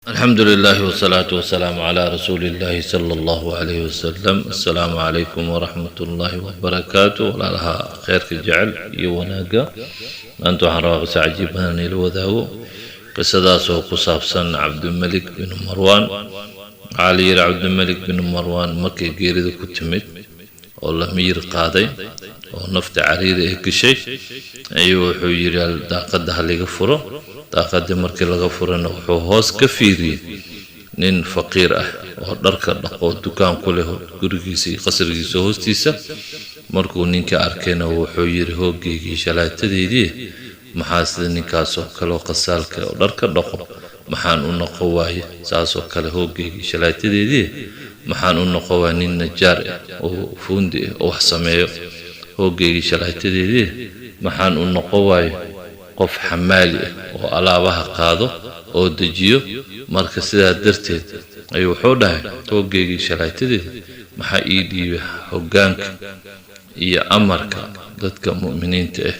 Alxamdu lilahi wsalaatu wasalaamu calaa rasuuli illaahi sala allahu calayhi wasalam. Assalaamu calaykum waraxmat ullaahi wabarakaatu. Walaalaha kheyrka jecel iyo wanaagga, maanta waxaan rabaa qiso cajiib badan ila wadaago, qisadaasoo ku saabsan Cabdimelik binu Marwaan. Waxaa la yidhi Cabdimelik binu Marwaan markay geerida ku timid oo la miyir qaaday oo nafta cariiri ay gashay, ayuu wuxuu yidhi: "Daaqadda ha liga furo." Daaqadii markii laga furana, wuxuu hoos ka fiiriyey nin faqiir ah oo dharka dhaqo, dukaan ku leh gurigiisa iyo qasrigiisa hoostiisa. Markuu ninka arkayna, wuxuu yidhi: "Hooggeygii, shalaatadeydii, maxaa sida ninkaasoo kale oo qasaalka oo dharka dhaqo maxaan u noqon waaye? Saasoo kale, hooggeygii, shalaatadeedii, maxaan u noqon waaya nin najaar ah oo fuundi ah oo wax sameeyo? Hooggeygii, shalaatadeedii, maxaan u noqon waaye qof xamaali ah oo alaabaha qaado oo dejiyo?" Marka sidaa darteed ayuu wuxuu dhahay: "Hooggeygii, shalaatadeeda, maxaa ii dhiibay hoggaanka iyo amarka dadka mu'miniinta ah?"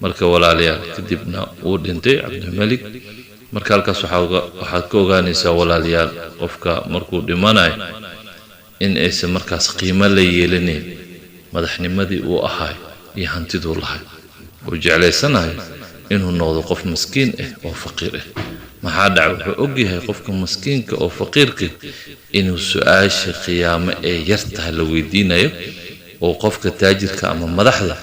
Marka walaalayaal, kadibna wuu dhintay Cabdimelik. Marka halkaas waxaad ka ogaanaysaa, walaalayaal, qofka markuu dhimanayo in aysan markaas qiimo la yeelanayn madaxnimadii uu ahaay iyo hantiduu lahay. Uu jeclaysanayo inuu noqdo qof maskiin ah oo faqiir ah. Maxaa dhacay? Wuxuu ogyahay qofka maskiinka oo faqiirka inuu su-aasha qiyaamo ee yartaha la weydiinayo, oo qofka taajirka ama madaxda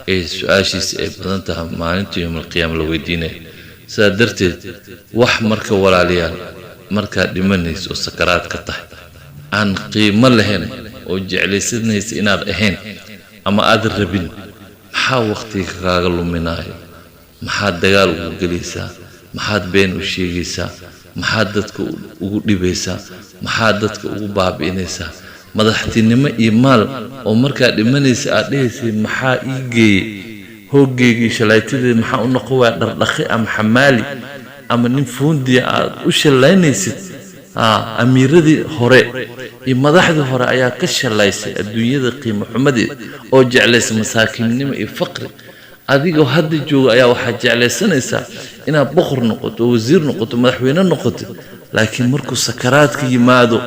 ee su-aashiisa ay badan tahay maalinta yowmalqiyaama la weydiinayo. Sidaa darteed, wax marka walaalayaal, markaad dhimanayso oo sakaraad ka tahay, aan qiimo lahayn oo jeclaysanaysa inaad ahayn ama aad rabin, maxaa waqtiga kaaga luminaayo? Maxaad dagaal ugu gelaysaa? Maxaad been u sheegaysaa? Maxaad dadka ugu dhibaysaa? Maxaad dadka ugu baabi'inaysaa madaxtinimo iyo maal oo markaad dhimanaysa aad dhahaysay: "Maxaa ii geeyey? Hooggeygii, shalaytadeed, maxaa u noqon waaya dhardhaqi ama xamaali ama nin fuundiya?" Aad u shallaynaysid. Amiiradii hore iyo madaxdii hore ayaa ka shallaysay adduunyada qiimo xumadeed oo jeclaysay masaakiinnimo iyo faqri. Adigoo hadda jooga ayaa waxaad jeclaysanaysaa inaad boqor noqoto, wasiir noqoto, madaxweyne noqoto. Laakiin markuu sakaraadka yimaado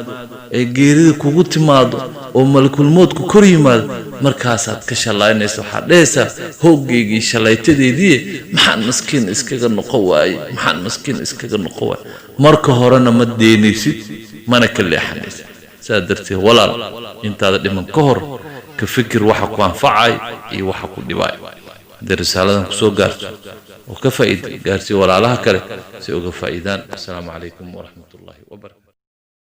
ee geerida kugu timaado oo malakulmoodku kor yimaado, markaasaad ka shallaynaysa. Waxaad dhahaysaa: "Hooggeygii, shallaytadeedii, maxaan maskiin iskaga noqon waaye? Maxaan maskiin iskaga noqon waaye?" Marka horena ma deenaysid, mana ka leexanaysid. Sidaa darteed walaal, intaada dhiman ka hor ka fikir waxa ku anfacay iyo waxa ku dhibay. Hadday risaaladan kusoo gaarto oo ka faa'iida, gaarsii walaalaha kale si uga faa'iidaan. Assalaamu calaykum waraxmat ullaahi wabarakatu.